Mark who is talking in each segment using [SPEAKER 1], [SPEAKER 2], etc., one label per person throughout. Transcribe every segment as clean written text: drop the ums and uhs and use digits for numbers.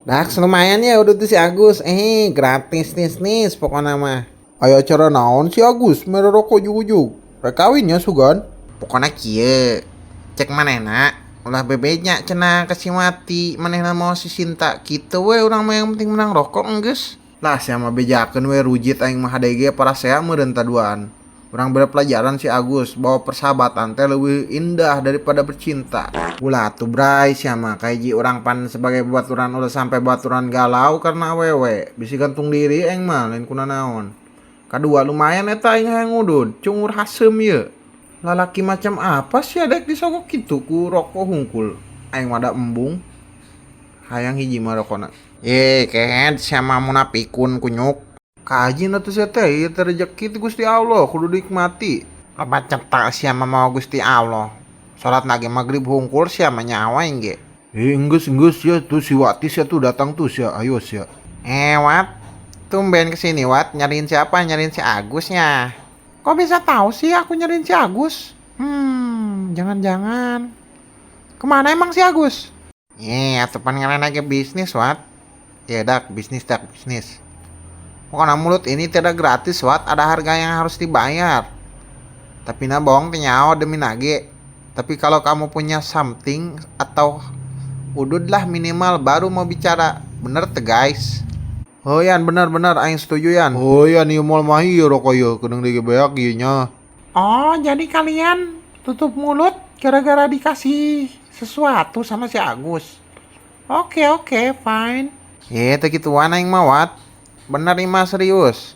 [SPEAKER 1] Dak lumayan ya udah tuh si Agus. Eh, gratis nih nih pokoknya mah.
[SPEAKER 2] Aya acara naon si Agus mere rokok ujug-ujug? Rek kawin nya sugan.
[SPEAKER 1] Pokoknya kieu. Cek manehna ulah bebeja cenah ke si Wati, manehna mau si Sinta kitu we, urang mah yang penting menang rokok enggeus.
[SPEAKER 2] Lah, sia mah bejakeun we rujit, aing mah HDG parasea meureun taduaan. Urang beri pelajaran si Agus bahwa persahabatan teh lebih indah daripada bercinta.
[SPEAKER 1] Ulah tuh, Bray, sia mah kahiji urang pan sebagai babaturan, ulah sampai babaturan galau karena awewe.
[SPEAKER 2] Bisi gantung diri aing mah, lain kuna naon. Kadua, lumayan eta aing hayang ngudud, cungur haseum ieu. Lalaki macam apa sih adek disogok kitu ku rokok hungkul? Aing mah da embung. Hayang hiji mah rokona.
[SPEAKER 1] Eh, kehed sia mah munapikun kunyuk.
[SPEAKER 2] Kajin atuh sia teh, ieu teh rejeki ti Gusti Allah, kudu dinikmati.
[SPEAKER 1] Loba cetak sia mah mau Gusti Allah. Salat lagi maghrib hungkul sia mah nyawa aing ge.
[SPEAKER 2] Eh, enggeus enggeus ya tuh si Wati sia tuh datang tuh sia, ayo sia.
[SPEAKER 1] Eh, Wat, tumben kesini, Wat, nyariin siapa? Nyariin si Agusnya. Kok bisa tahu sih aku nyariin si Agus? Jangan-jangan. Kemana emang si Agus? Eh, atuh pan ngaranna ge bisnis, Wat. Ya dak, bisnis dak, bisnis. Pokoknya mulut ini tidak gratis, Wat, ada harga yang harus dibayar. Tapi na bohong teh nyawa demi nage. Tapi kalau kamu punya something atau udud lah minimal baru mau bicara. Bener tuh, guys?
[SPEAKER 2] Oh Yan, bener bener aing setuju, Yan. Oh Yan, ieu moal mah ieu rokok ieu kedeung deui beak ieu nya.
[SPEAKER 1] Oh, jadi kalian tutup mulut gara-gara dikasih sesuatu sama si Agus. Oke, fine. Ya, teh gituan aing mah, Wat. Bener ieu mah serius.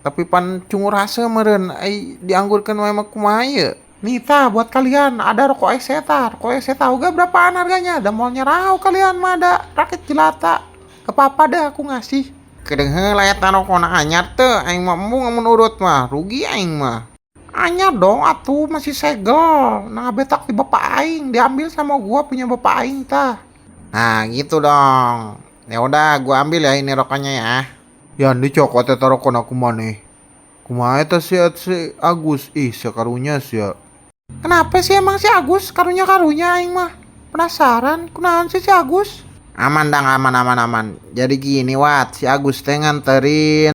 [SPEAKER 1] Tapi pan cungur haseum meureun ai dianggurkeun wae mah kumaha ieu? Nih tah buat kalian ada rokok Eseta. Rokok Ese tahu gak berapaan harganya? Ada mau nyerah kalian mah ada rakyat jelata. Gak apa-apa deh aku ngasih. Kedeung heula eta rokona anyar teu, aing mah embung amun urut mah, rugi aing mah. Anyar dong atuh, masih segel. Nah, betak di bapak aing, diambil sama gua punya bapak aing tah. Nah, gitu dong. Ya udah, gua ambil ya ini rokoknya ya.
[SPEAKER 2] Yan, dicokot eta rokona ku maneh. Kumaha eta si si Agus? Ih, sia karunya sia.
[SPEAKER 1] Kenapa sih emang si Agus karunya-karunya, aing mah? Penasaran, kunaon sih si Agus? Aman dang, aman aman aman. Jadi gini, Wat, si Agus teh nganterin